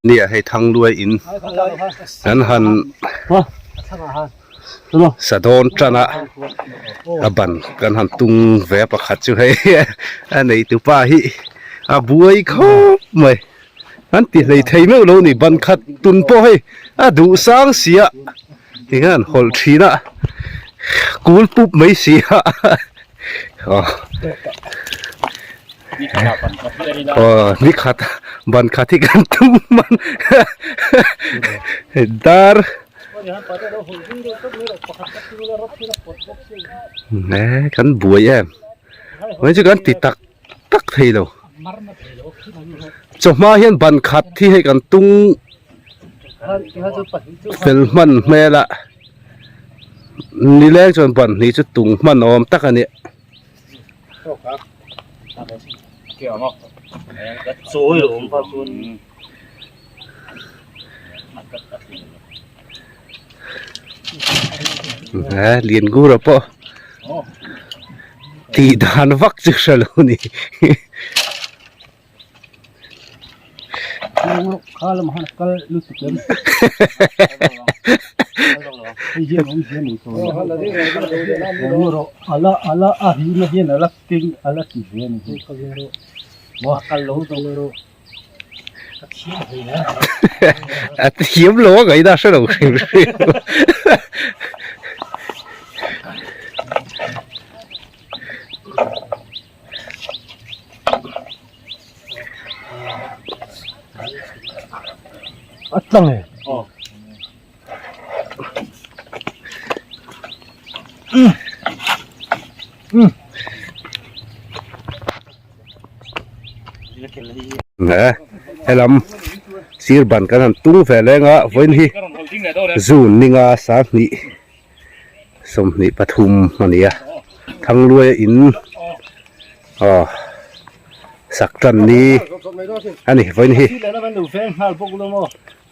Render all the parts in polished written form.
Nia hei Thangluai in kan han sa dawn tan a, a ban kan han tung ve a pakhat chu hei a neitupa hi a buai khawp mai an ti hlei thei meuh lo ni ban khat tun pawh hei a duh sang si a tinge an hawlh thin a kul pup mai si a aw. Aw ni khat ban khat hi kan tum man dar e kan buai em mai chu kan ti tak tak thei lo chawhma hian ban khat hi hei kan tung fel hman hmel a nileng chuan ban hnih chu tung hman awm tak a ni. Liangura pawh tih dan vak chu hre lo a ni. A thiam lo a ngaihna hre lo hrim hrim. A tlang e. Nge helam sir ban kan han tung ve leng a vawiin hi June ninga sanghnih 23 a ni a Thangluaia in aw sak tan ni a ni vawiin hi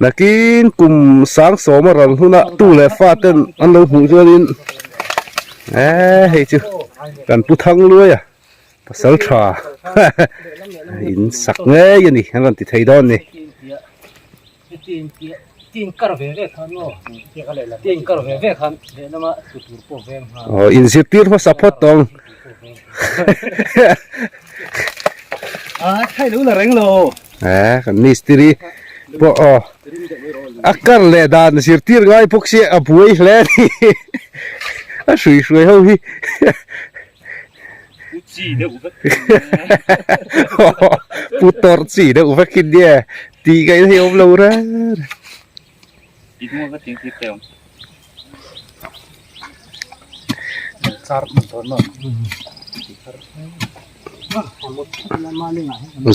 nakin kum sang sawma ral hunah tu leh fa ten an lo hmuh chuanin eee hei chu kan pu Thangluaia pasal tha in sak ngei a ni an rawn ti thei dawn a ni. Aw inzirtir hmasa phawt tawng eh kan mistiri pawh aw a kar leh dan zirtir ngai bawk sia a buai hle a ni a hrui hruai ho hi. Pu tawrh chi deuh vek hi nia tih ngaih na hi a awm lo reng.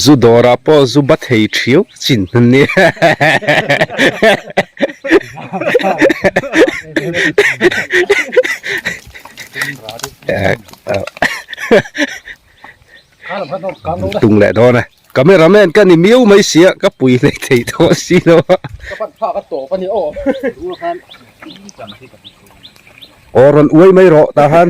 Zu dawrah pawh zu ba thei thiau chin a nia. Tung leh dawn e camera man ka ni miau mai sia ka pui hlei thei tawh si lo a aw rawn uai mai rawh tah khan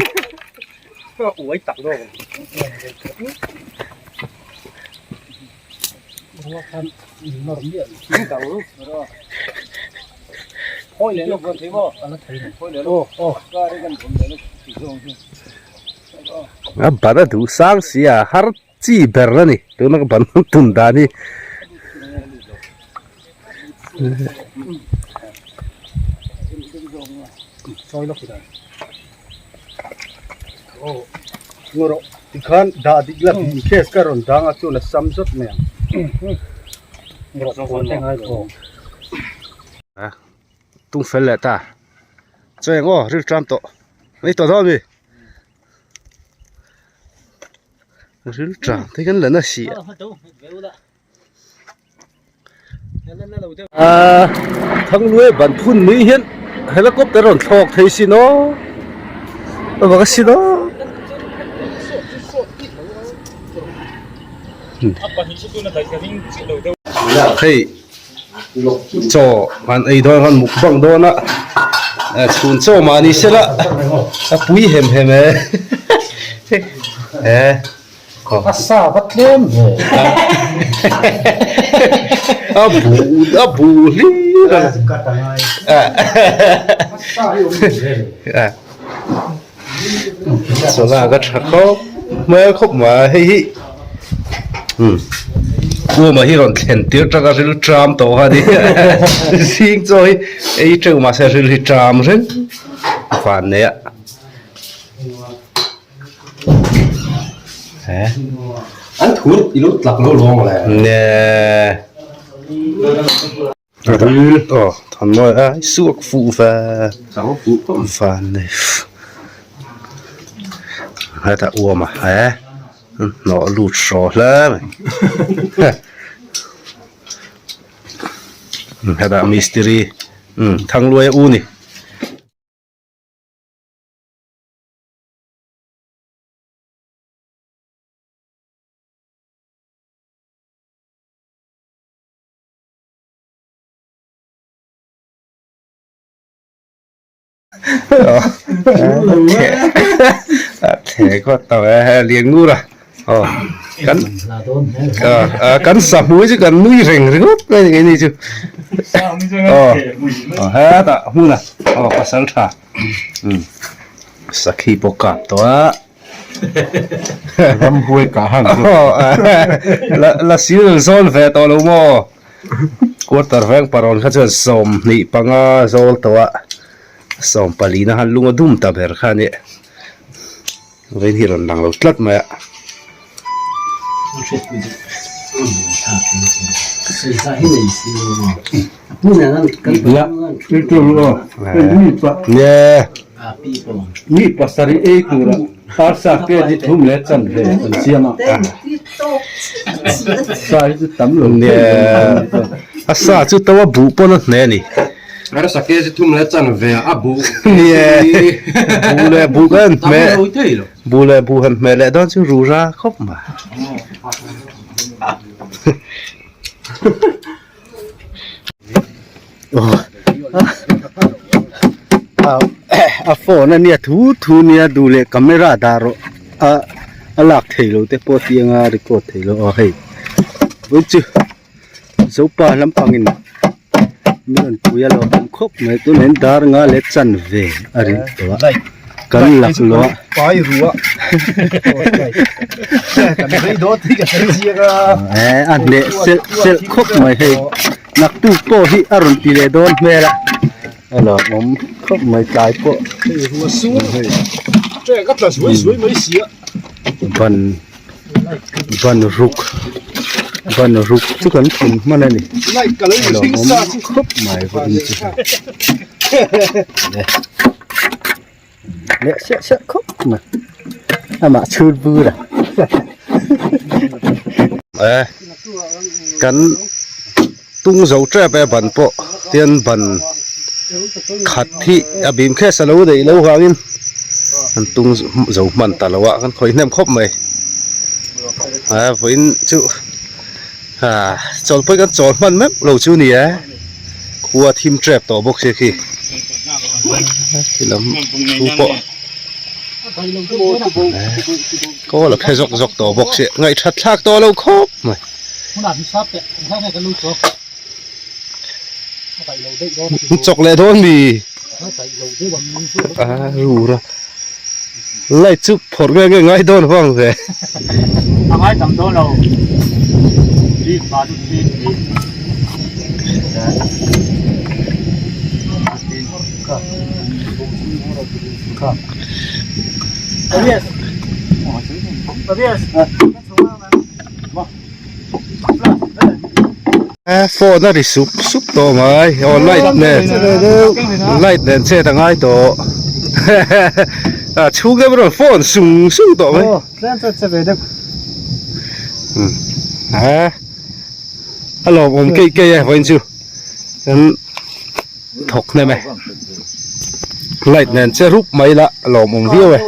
A ban a duh sang si a har chi ber a ni tuna ka ban tum dan hi. Tikhan dah dik la in case ka rawn dang a chuan a sam zawt mai ang. Tung fel leh ta chaw eng aw ril tram tawh mai tawh dawn a mi ril tram te hian la na si a aaa Thangluai ban phun mai hian helicopter a rawn thlawk thei sin aw a bak a sin aw. Hei chaw han ei dawn han mukbang dawn a chhun chaw mah ni sela a pui hem hem e. A sa va tlem ve. A bu a bu hlir a. A sa hi awm ve. Sawla ka tha khawp hmel khawp mai hei hi Uama hi rawn thlen tir tak a ril tram tawh kha ni zing chaw hi ei teuh mahse ril hi tram reng van nei a An thur i lo tlak lo lawng le. Nge. Ril aw than mawi a suak fuh ve van nei hetah uam a he hnawh lut hraw hle mai hetah mistiri thangluaia u ni. Kan sahmui chu kan nui reng ringawt mai ni keini chu aw hetah hmun a aw pasal tha sakhi pawh kap tawh a. Ramhuai kah hang chu. La sil zawl ve tawh lo maw? Quarter veng parawn kha chuan 25 zawl tawh a, 14 na khan lung a dum ta ber kha a ni. Vawiin hi rawn lang lo tlat mai a. Nge. Mi pasarih ei tura arsa kg thum leh chanve an siam a, sa hi chu tam lo thei lo. A sa chu to a buh pawn a hne a ni. Arsa kg thum leh chanve a buh. Buh leh buh kan hne. Buh leh buh han hmeh leh dawn chu ru ra khawp mai. A phone a nia thu thu nia duh leh camera dah rawh a a lak thei lo te pawh tih anga record thei lo aw hei vawi chu zopa lampangin min rawn pui a lo awm khawp mai tunah hian dar nga leh chanve a ri tawh a kan lak luah pai rua kan rei dawn tih ka hre chiang a a hneh selh selh khawp mai hei naktuk pawh hi a rawn ti leh dawn hmel a a lawmawm khawp mai tlai pawh hei rua sur hei ka tla zuai zuai mai si a ban ban ruk ban ruk chu kan thun hman a ni a lawmawm khawp mai vawiin chu hei. Leh siah siah khawp mai amah chhur bur a e kan tung zo tep e ban pawh tian ban khat hi a bim khes a lo neih loh vangin an tung zo hman ta lo a kan khawih hnem khawp mai a vawiin chu ah chawlhpui kan chawl hman meuh lo chu ni e khua thim tep tawh bawk sia khi khi lam thu pawh kawl a phe zawk zawk tawh bawk sia ngaihthat thlak tawh lo khawp mai. Chawk leh dawn mi a rur a light chu phawrh nge nge ngai dawn vang ve. Phone a ri sup sup tawh mai aw light nen light nen chet a ngai tawh a chhung deuh rawn phone sung sung tawh mai a a lawmawm keih keih e vawiin chu kan thawk hnem e light nen che rup mai la a lawmawm viau e.